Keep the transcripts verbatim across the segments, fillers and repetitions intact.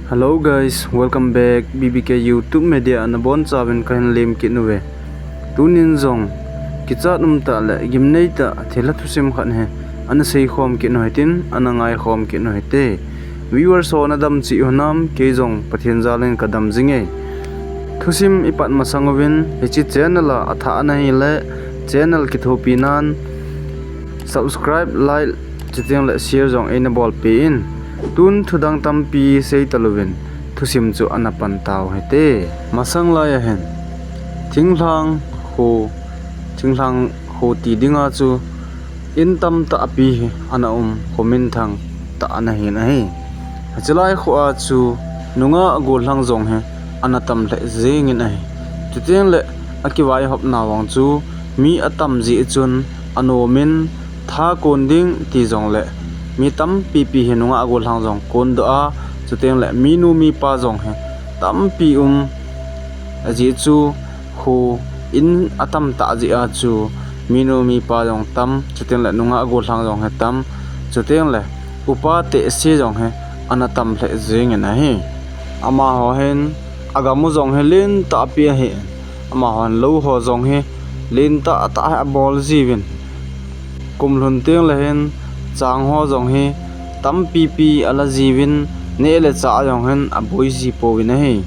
Hello guys, welcome back B B K YouTube Media, nabonchauvin kahin lemkit uve. Tunin jong kichat umtah le gimneitah thilha thusim khat hi ana seikhom kit u hitin, ana ngaikhom kit u hite. Viewers ho nadam cheh u hinam, kei jong Pathen jalin kadam jinge. Thusim ipat masang uvin, hiche channel a athah ana hile channel kithopi nan subscribe, like, chuteng le share jong eina bolpeh in. Tun thudang tampi seita louvin thusim chu ana pan tau hite. Masang lai ahin, thinglhang kho, thinglhang kho ti dinga chu in tamtah api hi ana um, kho minthang tah ana hin ahi. Hichelai kho a chu nungah gollhang jong hi ana tam lheh jengin ahi. Chuteng le akivaihopna vang chu mi atam jeh chun anomin tha kon ding ti jongle mi tampipi hi nungah gollhang jong kondoh a, chuteng le minu mipa jong hi tampi um. Ajeh chu kho in atam tah jeh a chu minu mipa jong tam, chuteng le nungah gollhang jong hi tam, chuteng le upa tehse jong hi ana tam lheh jengin ahi. Amaho hin agam u jong hi lentah pi ahin, amaho hin lou ho jong hi lentah tah hi abol jiuvin, kum lhun teng le hin chang ho jong hi tampipi ala jiuvin, neh le chah jong hin aboi ji pouvin ahi.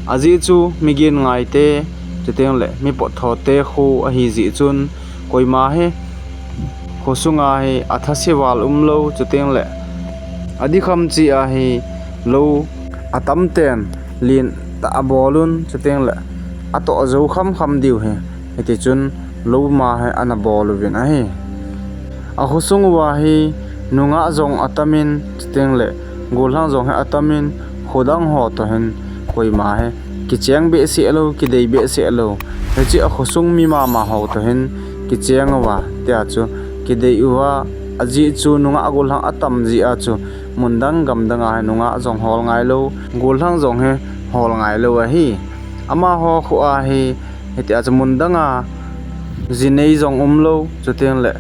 Ajeh chu mi gin ngaite, chuteng le mi potthote kho ahi jeh chun, koima hi kho sunga hi athase val umlou, chuteng le adikham cheh a hi lou atamten lentah abol un, chuteng le atoh jou khamkham diu hi, hitichun lou ma hi ana bol uvin ahi. Akhosung uva hi nungah jong atamin, chuteng le gollhang jong hi atamin, khodang ho toh hin koima hi kicheng behseh lou, kidei behseh lou. Hiche akhosung mi mama ho toh hin kicheng uva, tia chu kidei uva, ajeh chu nungah gollhang atam jeh a chu mundang gamdang a hi nungah jong hol ngailou, gollhang jong hi hol ngailou ahi. Amaho kho a hi hitia chu mundang a jinei jong umlou, chuteng le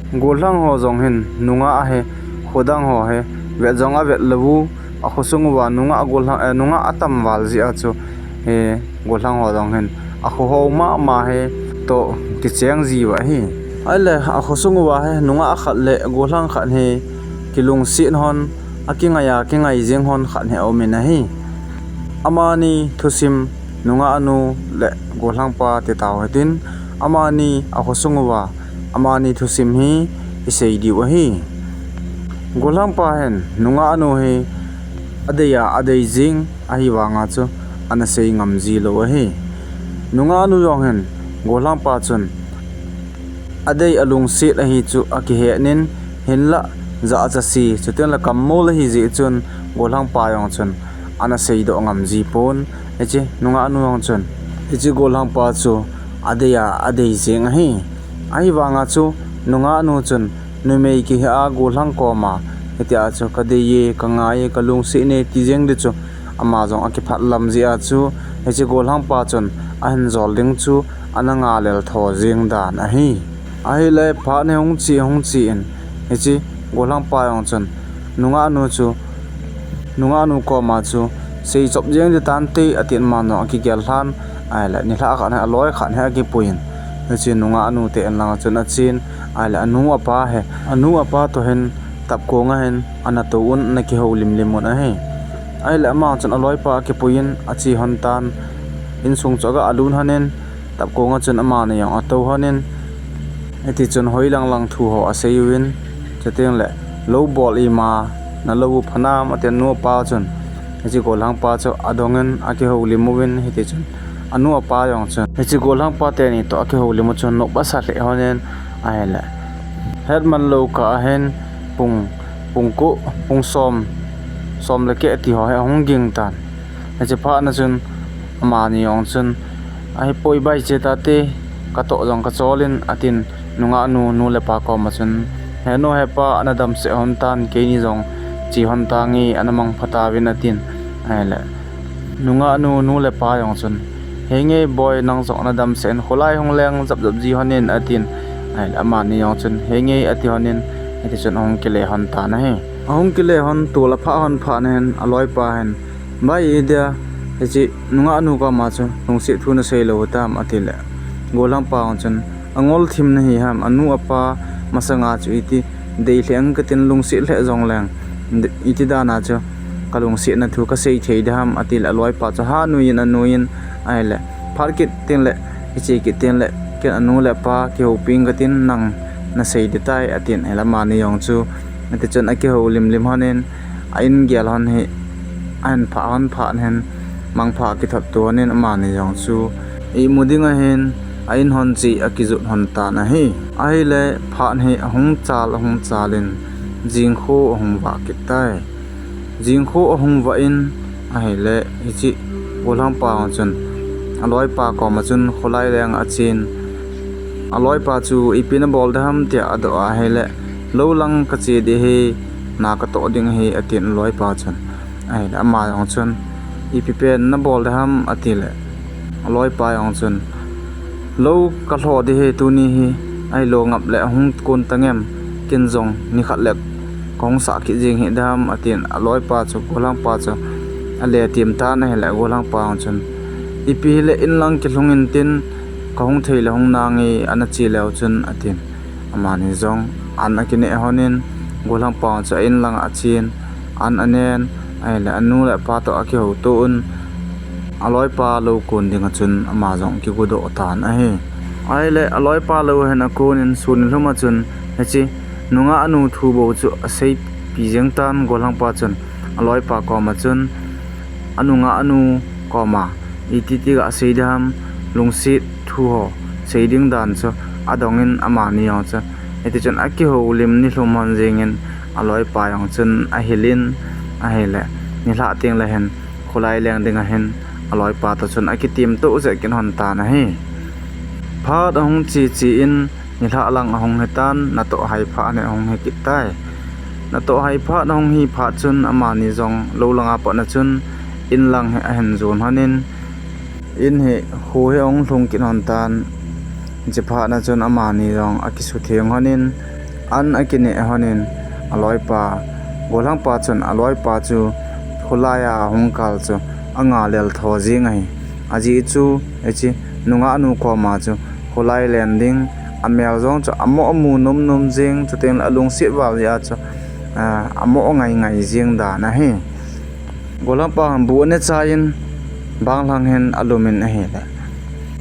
gollhang ho jong hin nungah hi khodang ho hi vet jong avet lou u, akhosung uva nungah gollhang, eh, nungah atam val jeh a chu, eh, gollhang ho jong hin akho ho mama hi toh kicheng jiu ahi. Ahile akhosung uva hi nungah khat le gollhang khat hi kilungset hon, akingai a kingai jeng hon khat hi aumin ahi. Amani thusim, nungahnu le gollhangpa ti tau hitin, amani akhosung uva amani thusim hi isei diu ahi. Gollhangpa hin nungahnu hi adei a adei jing ahivanga chu ana sei ngam jilou ahi. Nungahnu jong hin gollhangpa chun adei alungset ahi chu akihet in, hinlah jachat se, chuteng le kammol ahi jeh chun gollhangpa jong chun ana seidoh ngam jipon, hiche nungahnu jong chun hiche gollhangpa chu adei a adei jeng ahi. Ahivanga chu nungahnu chun numei kihi a gollhang koma hitia chu kadei e, kangai e, kalungset e ti jeng ding chu ama jong akiphat lam jeh a chu hiche gollhangpa chun ahin jol ding chu ana ngalel tho jeng dan ahi. Ahile phat hi hung che, hung che in, hiche gollhangpa jong chun nungahnu chu, nungahnu koma chu seichop jeng ding tante atin, aman jong akigel lhan. Ahile nilhah khat hi aloi khat hi akipuiyin, hiche nungahnu te in langa chun achen, ahile anu apa hi, anu apa toh hin tapkong a hin ana tou un, ana kihoulim lim un ahi. Ahile ama chun aloipa akipuiyin ache lhon tan, insung chu aga lhun lhonin, tapkong a chun amani jong atou lhonin, hitichun hoilang lang thu ho asei uvin, chuteng le lou bol ima nalou u phanam atin, anu apa chun hiche gollhangpa chu adongin akihoulim uvin, hitichun anu apa jong chun hiche gollhangpa teni toh akihoulim u chun nop asa lheh lhonin, ahile hetman lou kah a hin pung, pung ko, pung som, som le keh ti ho hi ahung ging tan. Hiche phat na chun amani jong chun, ahipoi, bai che tate, katoh jong kacholin atin, nungahnu nu le pa koma chun, he nu he pa, ana damsel lhon tan, keini jong che lhon tange, ana mangpha tauvin atin. Ahile nungahnu nu le pa jong chun, henge boi, nang jong ana damsel in, kholai hung leng japjap ji lhonin atin. Ahile amani jong chun henge ati lhonin, hitichun ahung kile lhon tan ahi. Ahung kile lhon tol aphah lhon phat na hin aloipa hin Bai, idia hiche nungah nu koma chu lungset thu nasei lou tam, atile, golhangpa jong chun, angol thim nahi ham, anu apa masanga chu iti dei lheh ang katin, lungset lheh jongleng, iti dan a chu kalungsetna thu kasei thei ding ham, atile, aloipa chu ha nuiyin, anuiyin, ahile, phat kit tengle, hiche kit tengle, ken anu le apa kihoupi ing katin, nang nasei ding tai, atin, ahile, amani jong chu, ati chun akihou limlim lhonin, a in gel lhon hi, ahin phah lhon phat hin, mangpha kithot to lhonin amani jong chu imu ding ahin, a in lhon cheh akijot lhon tan ahi. Ahile phat hi ahung chal, ahung chalin, jingkho ahung vah kit tai. Jingkho ahung vah in, ahile hiche golhangpa jong chun, aloipa koma chun kholai leng achen, aloipa chu ipi nabol ding ham tia adoh a, ahile, lou lang kache ding ahi, na katoh ding ahi, atin aloipa chun. Ahile ama jong chun, ipi pen nabol ding ham, atile, aloipa jong chun, lou kalho ding ahi tuni hi, ahilou ngap le ahung kon tangem, ken jong nikhat le kahung sah kit jeng hih ding ham, atin, aloipa chu golhangpa chu ale tem tan ahile, golhangpa jong chun, ipi hile in lang kilhung intin, kahung thei le hung nange, ana che leu chun, atin. Amani jong an akineh lhonin, golhangpa jong chu a in langa achen, an anen, ahile anu le apa toh akihouto un, aloipa lou kon dinga chun ama jong akigodoh tan ahi. Ahile aloipa lou ahin akonin sun nilhum a chun, hiche nungah nu thu bou chu aseipi jeng tan, golhangpa chun aloipa koma chun, anungah nu koma iti ti gasei ding ham, lungset thu ho sei ding dan chu adongin, amani jong chu hiti chun akihoulim nilhum lhon jengin, aloipa jong chun ahilin, ahile nilhah tengle hin kholai leng dinga hin aloipa toh chun akitem toh jeh kit lhon tan ahi. Phat ahung che che in, nilhah lang ahung hitan, natoh hai phat hi ahung hi kit tai. Natoh hai phat ahung hi phat chun amani jong lou langa patna chun in lang hi ahin jon lhonin, in hi kho hi ahung lhung kit lhon tan. Hiche phatna chun amani jong akisutheng lhonin, an akineh lhonin, aloipa, golhangpa chun aloipa chu kholai a ahung kal chu anga lel tho jeng ahi. Ajeh chu hiche nungah nu koma chu kholai len ding, amel jong chu amoh amu nomnom jeng, chutengle alungset val jeh a chu, ah, amoh angai ngai jeng dan ahi. Golhangpa hin bu anechai in, banglhang hin alumin ahile,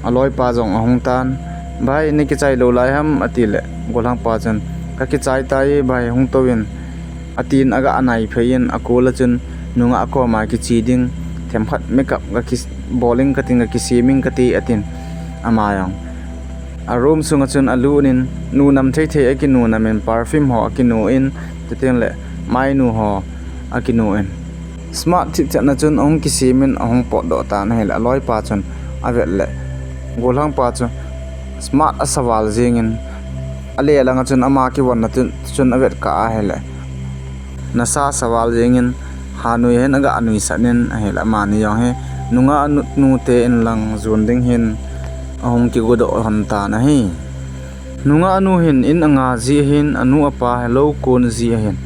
aloipa jong ahung tan, bai, nakichai lou lai ham, atile, golhangpa chun, kakichai tai, bai, hung touvin, atin aga anai phei in, akol a chun nungah koma kiche ding, themkhat makeup gaki, bol ing kati, gakisem ing kati, atin, ama jong a room sunga chun alut in, nu nam thei thei akinu namin, perfume ho akinu in, chutengle mainu ho akinu in, smart thipchetna chun ahung kisemin ahung potdoh tan ahile, aloipa chun avetle, golhangpa chu smart asa val jengin, ale langa chun ama kivonna chun, chun avetkah ahile, nasa sa val jengin, hanui hin aga nuisanin ahile, amani jong hi nungah nu, nute in lang jon ding hin ahung kigodoh lhon tan ahi. Nungah nu hin in anga ji ahin, anu apa hi lou kon ji ahin.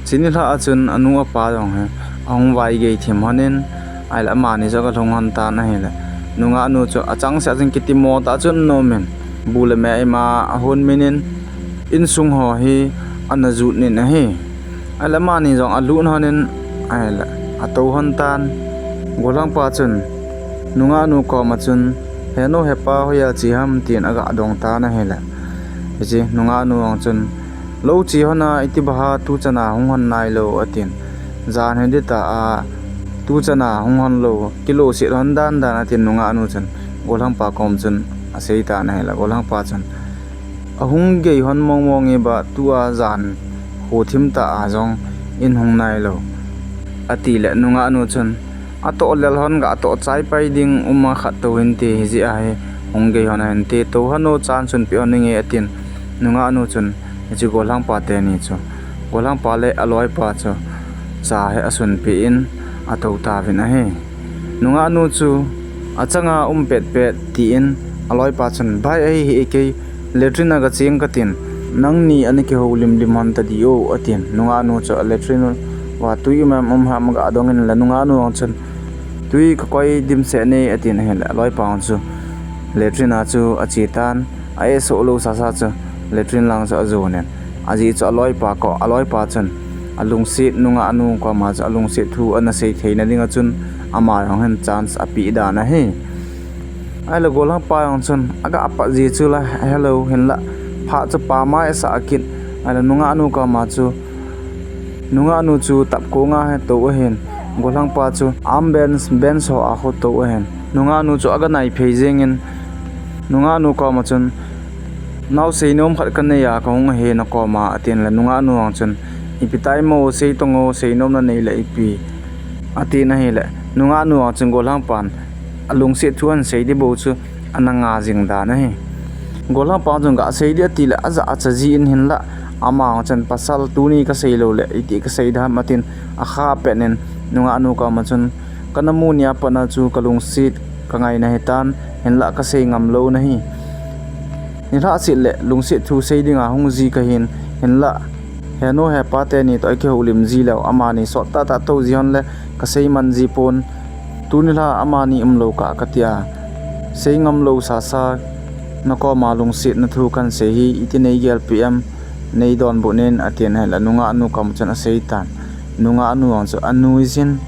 Hiche nilhah a chun anu apa jong hi ahung vaigei thim lhonin, ahile amani chu aga lhung lhon tan ahile, nungah nu chu achangseh a chun kitimo tah chun anomin, bu le me ima ahon minin, insung ho hi ana jot nin ahi. Ahile amani jong alut lhonin, ahile atou lhon tan. Golhangpa chun nungah nu koma chun, he nu, he pa, hoiya che ham, tin aga dong tan ahile, hiche nungah nu jong chun, lou che lhona iti baha tuchana hung lhon nailou, atin. Jan hi dita a, tuchana hung lhon lou, kiloset lhon dan dan, atin nungah nu chun golhangpa kom chun asei tan ahile, golhangpa chun, ahung gei lhon mong mong e ba, tua jan kho thim tah a jong in hung nailou, atile nungah nu chun, atoh lel lhon ga atoh chai pai ding um a, khat tou hinte, hijeh a hi hung gei lhon ahinte, tou lhon o, cha sunpeh lhon inge, atin, nungah nu chun hiche golhangpa teni chu, golhangpa le aloipa chu cha hi asunpeh in atou tauvin ahi. Nungah nu chu achanga um petpet tin, aloipa chun, bai, ahi hih e, kei latrine a gacheng katin, nangni ana kihoulim lim lhon tadi o, atin, nungah nu chu a latrine Tua tui um em um ham ga dong in le nungah nu ang chun, "Tui ka koi dimset ne," atin ahile, aloipa ang chu latrine a chu ache tan, a-eh soh lou sasa chu latrine lang chu ajon in. Ajeh chu aloipa ko, aloipa chun alungset, nungah nu koma chu alungset thu ana sei theina dinga chun ama jong hin chance apeh dan ahi. Ahile golhangpa jong chun aga pat ji chu la helou hinla, phat chu pamai asah kit. Ahile nungah nu koma chu, nungah nu chu tapkong a hi tou ahin, golhangpa chu arm bench, bench ho a khu tou ahin. Nungah nu chu aga nai phei jeng in, nungah nu koma chun, "Nao seinom khat kanei a kahung ahi nakoma," atin le nungah nu ang chun, "Ipi tai mo, sei tong o, seinom nanei le ipi," atin ahile, nungah nu ang chun golhangpan alungset thu ahin sei di bou chu ana nga jing dan ahi. Golhangpa ang chun ga sei di ati le aja acha ji in hinla, ama ang chun, "Pasal, tuni kasei lou le iti kasei dam?" atin akha pet in, nungah nu koma chun, "Kana mu nia pat a chu kalungset kangai nahi tan, hinla kasei ngam lou nahi. Nilhah set le lungset thu sei dinga hung ji kahin, hinla henu hepa teni toh ikihoulim ji leu, amani sot tahtah tou ji hon le kasei man ji pon. Tuni lha amani umlou kah katia, sei ngam lou sasa, nakoma lungsetna thu kahin sei hi, iti nei gelpeh em, nei donbut in," atin ahile nungah nu koma chun asei tan. Nungah nu ang chu anui jin,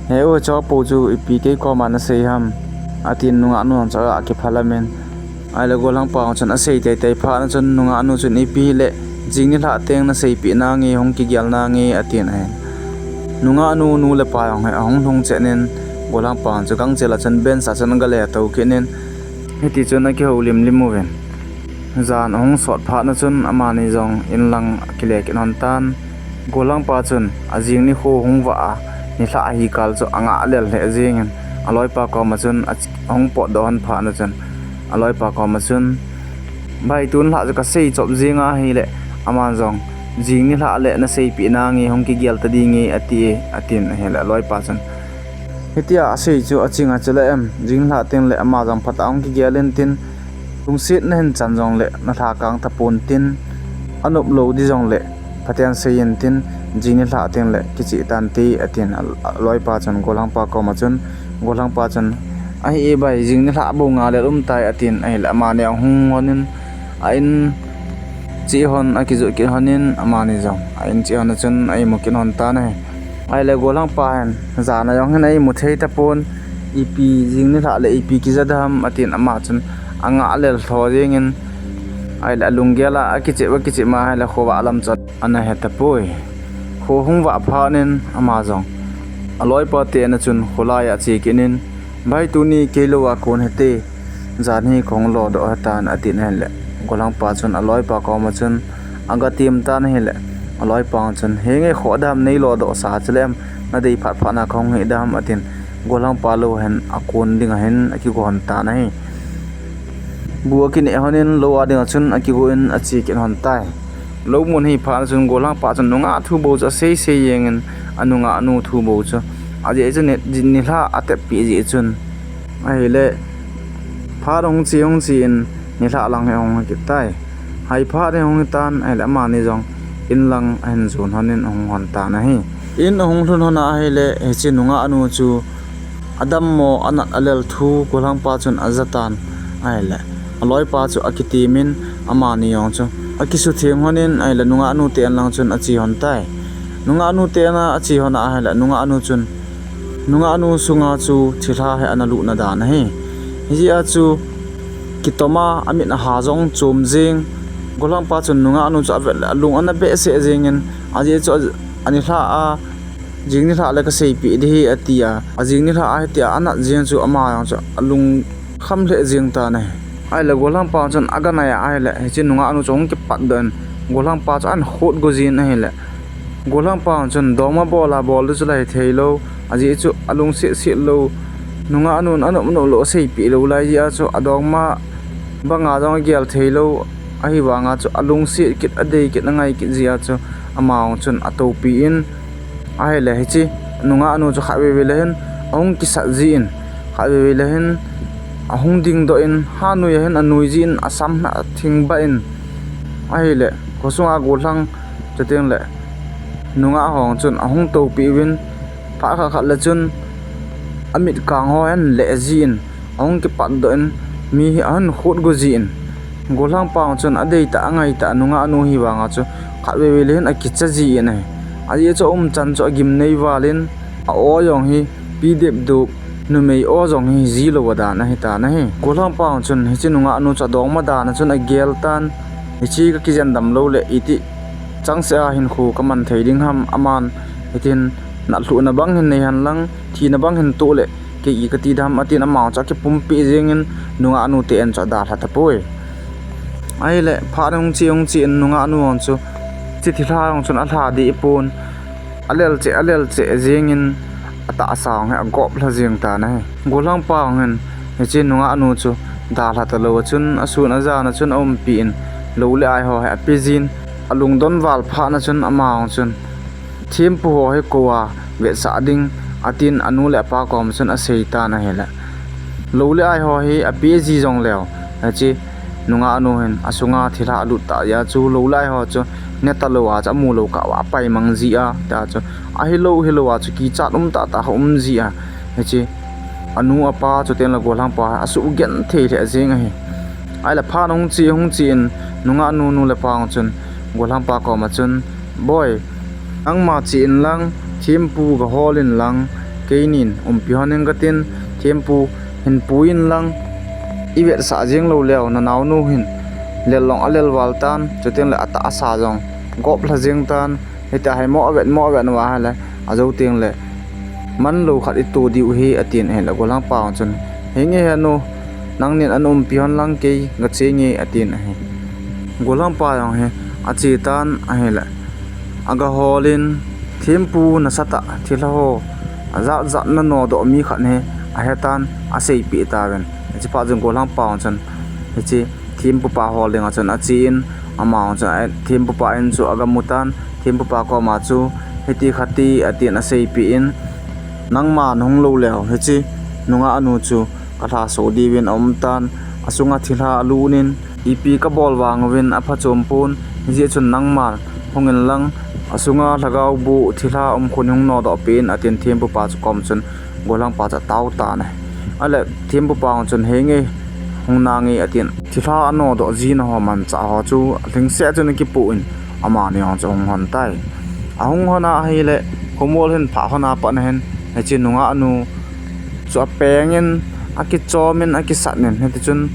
"He u, hiche pou chu ipi kei koma nasei ham?" atin nungah nu ang chu aga kiphalam in. Ahile golhangpa ang chun asei teitei phat na chun nungah nu chun, "Ipi hile jing nilhah teng naseipeh nange, hung kigel nange," atin ahin. Nungah nu nu le pa jong hi ahung lhung chen in, golhangpa ang chu gangchel a chun bench a chun aga le tou kit in, hiti chun akihoulim lim uvin. Jan ahung sot phat na chun amani jong in lang akile kit hon tan. Golhangpa chun ajing nikho hung vah a, nilhah ahi kal chu angah lel lheh jeng in, aloipa koma chun ahung potdoh hon phat na chun, aloipa koma chun, "Bhai, tun nilhah chu kasei chop jeng ahile, aman jong jing nilhah le naseipeh nange, hung kigel ta dinge ati e," atin ahile aloipa chun, "Hitia asei chu aching a chule em, jing nilhah teng le ama jong phatah hung kigel intin, lungset nahin chan jongle nalhakang tapon tin, anop lou di jongle phaten sei intin, jing nilhah teng le kicheh tante," atin aloipa chun golhangpa koma chun, golhangpa chun, "Ahi e bhai, jing nilhah bou nga le um tai," atin ahile amani ahung hon in, a-in cheh hon akijot kit hon in, amani jong a-in cheh hon a chun a-imu kit hon tan ahi. Ahile golhangpa hin jan a jong hin a-imu thei tapon, ipi jing nilhah le ipi kija dam atin ama chun angah lel lho jeng in, ahile alunggel a akichep akichep ma ahile khovah lam chu ana he tapoi. Kho hung vah phat in ama jong aloipa te na chun kholai a ache kit in, "Bhai, tuni keilou a kon hite, jan hi kahung lodoh hitan," atin ahile, golhangpa chun aloipa koma chun aga tem tan ahile, aloipa chun, "Henge, kho dam nei lodoh sa chule em, nadei phat phat na kahung hi dam," atin, golhangpa lou hin akon dinga hin akigon tan ahi. Bu akineh hon in lou a dinga chun akigo in ache kit hon tai. Lou mun hi phat na chun golhangpa chun nungah thu bou chu asei sei jeng in, anungah nu thu bou chu, ajeh chu ni, nilhah atep peh jeh chun, ahile phat hung che hung che in nilhah lang hi ahung hi kit tai. Hai phat hi ahung hi tan ahile amani jong in lang ahin jon hon in ahung hon tan ahi. In ahung lhun hon a ahile hiche nungah nu chu adammo anat alel thu golhangpa chun aja tan ahile, aloipa chu akitem in amani jong chu akisutheng hon in ahile nungah nu te in lang chun ache hon tai. Nungah nu te in a ache hon a ahile nungah nu chun, nungah nu sunga chu thilha hi ana luhna dan ahi. Hijeh a chu kitom a, amit aha jong chom jeng. Golhangpa chun nungah nu chu avet le alung ana behseh jeng in, ajeh chu anilhah a, "Jing nilhah le kaseipeh di hi," ati a, ajing nilhah a hitia anat jeng chu ama jong chu alungkham lheh jeng tan ahi. Ahile golhangpa chun aga nai a ahile hiche nungah nu chu ahung kipatdoh in, golhangpa chu ahin khot go jin ahile, golhangpa chun dongma bol a bol di chu la hithei lou, ajeh chu alungset set lou, nungah nun anop nop lou aseipeh lou lai jeh a chu adongma banga jong agel thei lou, ahivanga chu alungset kit, adei kit, angai kit jeh a chu ama jong chun atoupi in, ahile hiche nungah nu chu khatvei vei le hin ahung kisat jin, khatvei vei le hin ahung dingdoh in, hanoi a hin anoi jin, asam hi athing bah in, ahile khosunga gollhang, chuteng le nungah ho chun ahung toupeh uvin, phat khat khat le chun amit kang ho ahin leh jin, ahung kipatdoh in, mi hi ahin khut go jin, gollhangpa chun adeitah angaitah nungah nu hi vanga chu khatvei vei le hin akicha jin ahi. Ajeh chu aumchan chu agimnei val in, a-o jong hi pi depdup numei o jong hi jilou a dan ahitan ahi. Gollhangpa chun hiche nungah nu chu adongma dan a chun agel tan, hiche kakijen dam louleh iti changseh a hinkho kaman thei ding ham, aman hitin natlhuhna bang hin nei henlang, thina bang hin toh leh kei i kati dem atin, ama chu akipumpeh jengin nungah nu te in chu adalha tapoi. Ahileh phat hung che hung che in nungah nu jong chu hiche thilha jong chun alha deh pon, alel cheh alel cheh jengin atahsa jong hi agop lha jeng tan ahi. Gollhangpa jong hin hiche nungah nu chu dalha talou a chun asun ajan a chun aumpi in, lou le ai ho hi ape jin, alungdon val phat na chun ama jong chun thempu ho hi kou a vetsah ding atin anu le apa kom chun asei tan ahileh, lou le ai ho hi ape ji jongleu, hiche nungah nu hin asunga thilha alut tah jeh a chu lou le ai ho chu ne talou a chu amu lou kah uva apaimang ji a, tia chu ahilou hilou a chu kichat um tahtah kha um ji a, hiche anu apa chutengle gollhangpa asuh genthei lheh jeng ahi. Ahileh phat hung che hung che in nungah nu nu le pa jong chun gollhangpa koma chun, Boi, nangma che inlang, thempu gahol inlang, keinin umpi hon ing katin, thempu hin pui inlang, ivetsah jeng lou leu, nanaonu hin lel jong alel val tan, chutengle atahsa jong gop lha jeng tan, hitia hi mo avet mo avet uva ahileh, ajou tengleh manlou khat ito diu ahi, atin ahileh gollhangpa jong chun, Henge henu, nangnin ana umpi hon lang kei gache nge, atin ahi. Gollhangpa jong hi ache tan ahileh, agahol in, thempu nasatah thilha ho ajat jat nanodoh mi khat hi ahetan, aseipeh tauvin. Hiche phat chun gollhangpa jong chun hiche thempupa hol dinga chun ache in, ama jong chun thempupa in chu agamu tan, thempupa koma chu, Hiti khati, atin aseipeh in, Nangma nahung lou leu hiche nungah nu chu kalhaso diuvin aumtan, asunga thilha alut in, ipi kabol vang uvin aphachom pon, hijeh chun nangma hung inlang, asunga lhagao boh thilha umkhu in hung nodoh peh in, atin thempupa chu kom chun gollhangpa chu atao tan ahi. Ahileh thempupa jong chun, Henge, hung nange, atin thilha anodoh jina ho manchah ho chu alhingseh chun akipoh in, amani jong chu ahung hon tai. Ahung hon a ahileh khomol hin phah hon a pat na hin hiche nungah nu chu apeng in, akichom in, akisat in, hitichun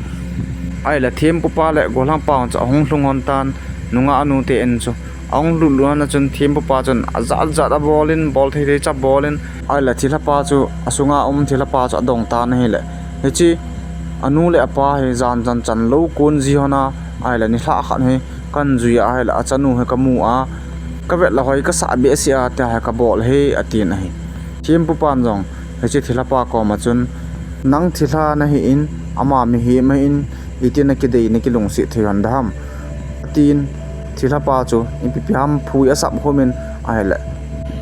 ahileh thempupa le gollhangpa jong chu ahung lhung hon tan, nungah nu te in chu ahung lut lut hon a chun thempupa chun ajat jat abol in, bol thei thei chu abol in, ahileh thilhapa chu, asunga um thilhapa chu adong tan ahileh, hiche anu le apa hi jan jan chan lou kon ji hon a, ahileh nilhah khat hi kanjui a ahileh achanu hi kamu a, kavet le hoi kasah behseh a, tia hi kabol ahi, atin ahi. Thempupan jong hiche thilhapa koma chun, Nang thilha nahi in, ama mihem ahi in, itin nakidei nakilungset thei hon dem, atin, thilhapa chu ipi pi ham phui asap khum in, ahileh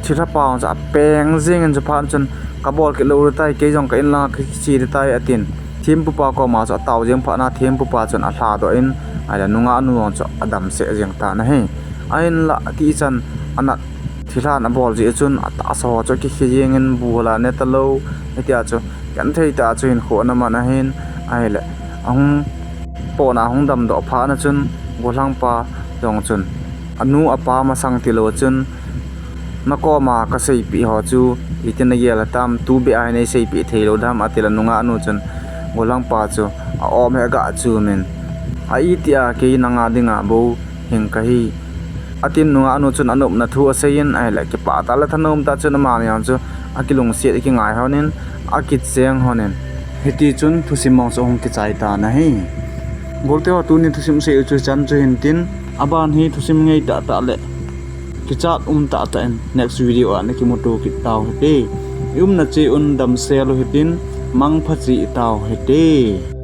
thilhapa jong chu apeng jeng in, chuphat chun, Kabol kit lou ding tai, kei jong ka in langa kache ding tai, atin, thempupa koma chu atao jeng phat na thempupa chun alhadoh in, ahileh nungah nu jong chu adamseh jeng tan ahi. Ahinlah tichan anat thilhan abol jeh chun atahsa ho chu akikhe jeng in, bu hol a ne talou, hitia chu genthei tah a chu hinkho ana man ahin, ahileh ahung pona ahung damdoh phat na chun gollhangpa jong chun anu apa masang tilou chun, Nakoma kaseipeh ho chu itin nagel tam, tubeh a hi neiseipeh theilou dem, atileh nungah nu chun gollhangpa chu a-om hi agah chum in, A itia kei nanga dinga bou hing kahi, atin nungah nu chun anopna thu asei in, ahileh kipah tah le thanom tah chun amani jong chu akilungset, akingai hon in, akicheng hon in, hitichun thusim jong chu ahung kichai tan ahi. Golte ho, tuni thusim sei u chu hichan chu hintin, aban hi thusim ngei tahtah leh kichat um tahtah in next video a nakimuto kit tau hite. I umna cheh un damsel u hitin, mangpha cheh tau hite.